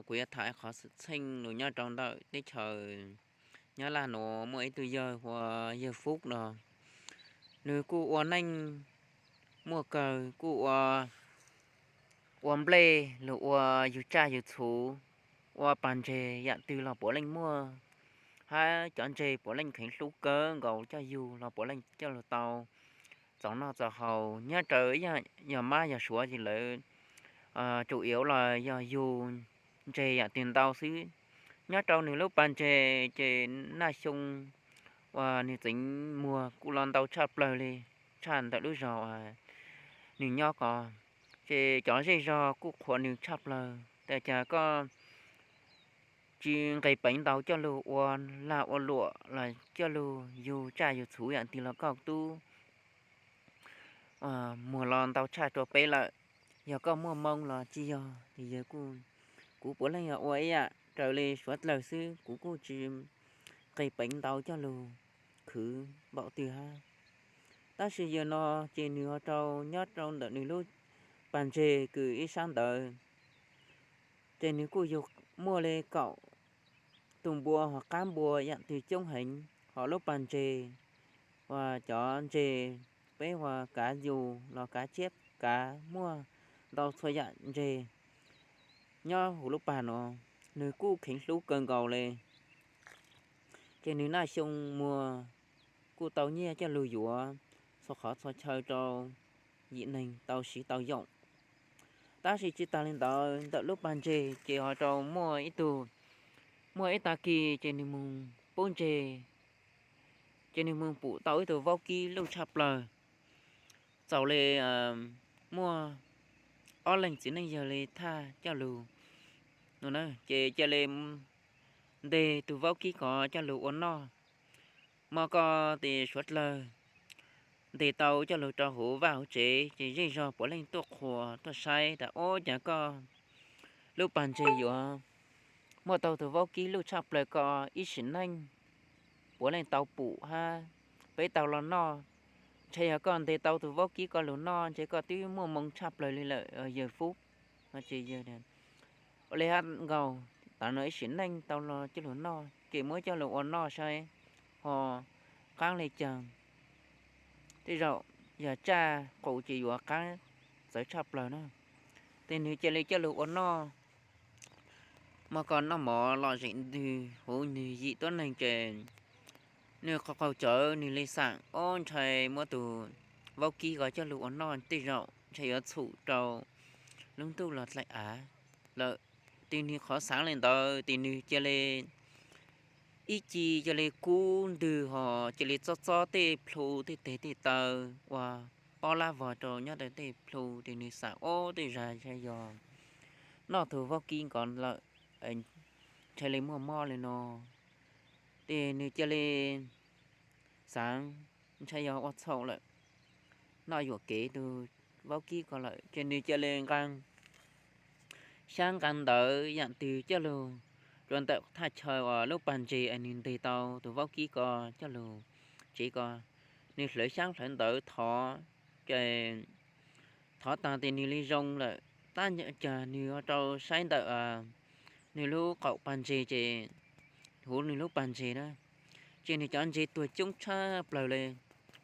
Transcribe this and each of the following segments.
kuv yuav tham qhov xwm txheej nws nyob rau ntawm teb chaws Nyab Laj nuav muaj ib tug yawg hu ua yawg Fub no. Nws kuj ua neej muaj kawg, kuj ua, ua nplej los ua yug tsaj yug txhu, ua pas ntseg yam twg los puav leej muaj, hab cov ntseg puav leej kheev hlub kawg nkaus, coj yug los puav leej coj lug tau txaus noj txaus haus. Nyob rau yog mab yog suav ces lawv tsum yuav los yog yug ntseg yam twg ntau xwb. Nyob rau nws lub pas ntseg ces naj xyoo uas nws txeev muag kuj los ntau tshaj plaws li, tshaj ntawm lub zog uas nws nyob ko, ces cov zej zog kuj qhuas nws tshaj plaws tas cas koj tsis nqis peev ntau coj lug ua lag ua luam los coj lug yug tsaj yug txhu yam twg los koj tub muag los ntau tshaj rua peb lawm. Yog koj muaj moo los tsis yog, yawg kuj, kuv puav leej yog ua ib yam raws li suav dlawg xwb, kuv kuj tsis nqis peev ntau coj lug khwv npaum twg hab. Tab sis yawg no ces nws ho rau nyob rau ntawm nws lub pas ntseg kws ib sab ntawd ces nws kuj yug muaj li kaum tus npua ho qab npua yam twg coob heev, ho lub pas ntseg uas cov ntseg peb ua kav yus los kav tsiab kav muaj ntau txhua yam ntseg nyob huv lub pas no, nws kuj kheev hlub kawg nkaus li. Ces nws naj xyoo muag kuj tau nyiaj coj lug yuav txhua qhov txhua chaw rau yim neeg tau siv tau yoom. Tab sis tsis tas li ntawd, ntawm lub pas ntseg ces ho rau muaj ib tug, muaj ib tag kis ces nws moog pub ntseg, ces nws moog pum tau ib tug vaub kib luj tshaj plaws. Txaus li muaj ob leeg txiv neej yawg li thaj coj lug no, ces cia li ntes tus vaub kib ko coj lug ua noj. Mog koj tes suav dlawg ntes tau coj lug rau huv vaj huv tsev ces zej zog puav leej tuaj qhuas tuaj saib tas ub, cas koj lub pas ntseg yuav muaj tau tus vaub kib luj tshaj plaws ko, ib sim neej puav leej tau pum hab peb tau los noj. Ntshe yog koj ntes tau tus vaub kib ko lug noj ntshe koj twb muaj moo tshaj plaws li lawm yawg Fub. Ua li hab nkaus, tav no ib sim neej tau los coj lug noj ces muab coj lug ua noj saib ho qaab li caag. Tej zaum yog tsaj qus ces yuav qaab txawv tshaj plaws na. Ces nwg cia li coj lug ua noj. Mog koj noj mov lom zem ntwg huv nwg yim tuab neeg ces nwg qaug qaug cawv nwg li xaam ub, ntshai muab tus vaub kib ko coj lug ua noj tej zaum ntshai yuav txhum rau lub ntuj los dlaim av lawm. Tes nwg qhov xaav li ntawd tes nwg cia li ib ci cia li kub ntwg ho cia li txob txob tej plhu tej teg tej taw ua pob lab vog rau nyob rau tej plhu tes nwg xaav ub, tej zag ntshai yog noj tus vaub kib ko lawm, ntshai li muaj mob li no. Tes nwg cia li xaav ntshai yog ua txhaum lawm, noj yuam kev tus vaub kib ko lawm ces nwg cia li nqaa xyaab nqaa ntawv yaam twg coj lug rua ntawm thaj chaw uas lub pas ntseg es nwg nteg tau tus vaub kib ko coj lug tsev ko. Nwg hlawv xyaab hlawv ntawv thov, ces thov taag tes nwg li zoo lawm, tab cas nwg ho rau saib ntawm nwg lub qaum pas ntseg ces huv nwg lub pas ntseg na, ces nwg cov ntseg tuag coob tshaj plaws li,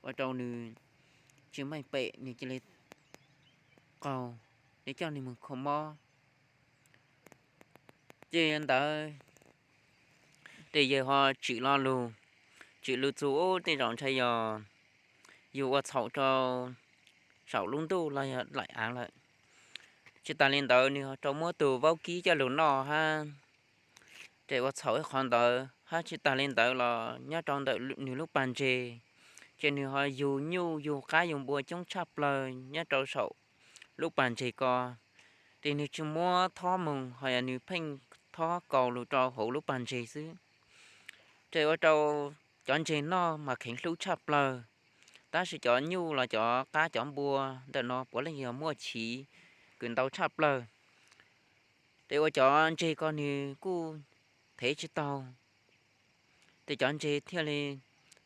ua rau nwg tsis meej pem, nwg cia li qaug, li coj nwg moog kho mob. Ces ntawd tes yawg ho tsim lo lug, tsim lug txug ub, tej zaum ntshai yog yug ua txhaum rau saum lub ntuj los yog dlaim av lawm. Tsis tas li ntawd nwg ho rau muab tus vaub kib coj lug noj hab, ces ua txhaum ib qhov ntawd hab. Tsis tas li ntawd los nyob rau ntawm nwg lub pas ntseg ces nwg ho yug nyuj yug qab yug npua coob tshaj plaws nyob rau saum lub pas ntseg ko, tes nwg tsis muab thob moog, ho yog nwg pheej thob kaus lug rau hauv lub pas ntseg xwb. Ces ua rau cov ntseg noj mas kheev hlub tshaj plaws, tab sis cov nyuj los cov qab cov npua ntawm no puav leej yog muaj chiv kws ntau tshaj plaws. Tes ua cov ntseg ko nwg kuj thev tsis taug, tes cov ntseg thiaj li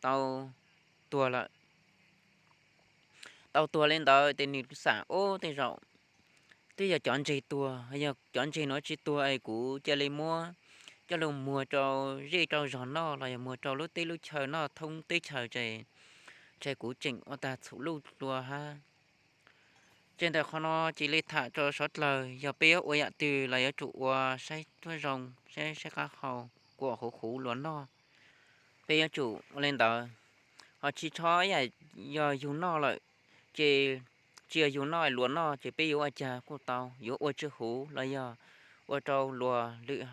tau tuag lawm. Tau tuag li ntawd tes nwg xaam ub, tej zaum twb yog cov ntseg tuag, yog cov ntseg no tsis tuag es kuv cia li muab coj los muag rau zej rau zog noj los yog muag rau lub teb lub chaw noj thoob teb chaws, ces kuv tseem ua tag txhum luj dua hab. Ces ntawm qhov no cia li tham rau sawv dlawg, yog peb yuav ua yam twg los yuav tsum ua saib tuab zoo, saib, saib qab hau, kuam huv huv luag noj. Peb yuav tsum ua li ntawd, ho tsis txhob yam yog yug noj lawm, ces tsis yog yug noj, luag noj ces peb yuav ua cas kuj tau, yuav ua tsw huv los yog ua rau luag lwm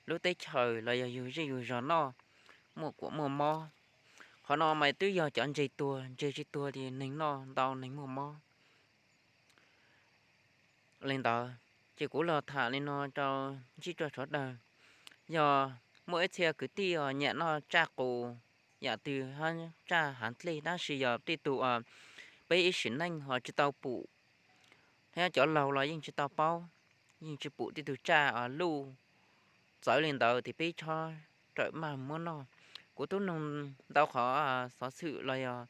lub teb chaws los yog yug zej yug zog noj muaj kuam muaj mob. Qhov no mas twb yog cov ntseg tuag, ntseg tsis tuag ces neeg noj ntau neeg muaj mob. Li ntawd, ces kuv los tham li no rau ntsib rau sawv dlawg, yog muaj ib txhia kwv tij os nyiam noj tsaj qus yam twg hab tsaj hav dlej, tab sis yog tej tug peb ib sim neej ho tsis tau pum, thiab cov laug los yeej tsis tau paub, yeej tsis pum tej tug tsaj luj txawv li ntawd ces peb txhob rawm maj muab noj. Kuv twb nug ntau qhov xov xwm los yog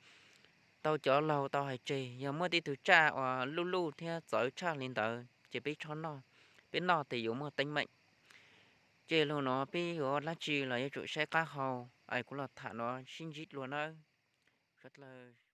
tau cov laug tau hais tseg, yog muaj tej tug tsaj uas luj luj thiab txawv tshaj li ntawd ces peb txhob noj, peb noj ces yuav muaj teeb meem. Ces lug no peb yuav dab tsi los yuav tsum saib qab hau, es kuv los tham no sib ntsib dlua nawb sawv dlawg.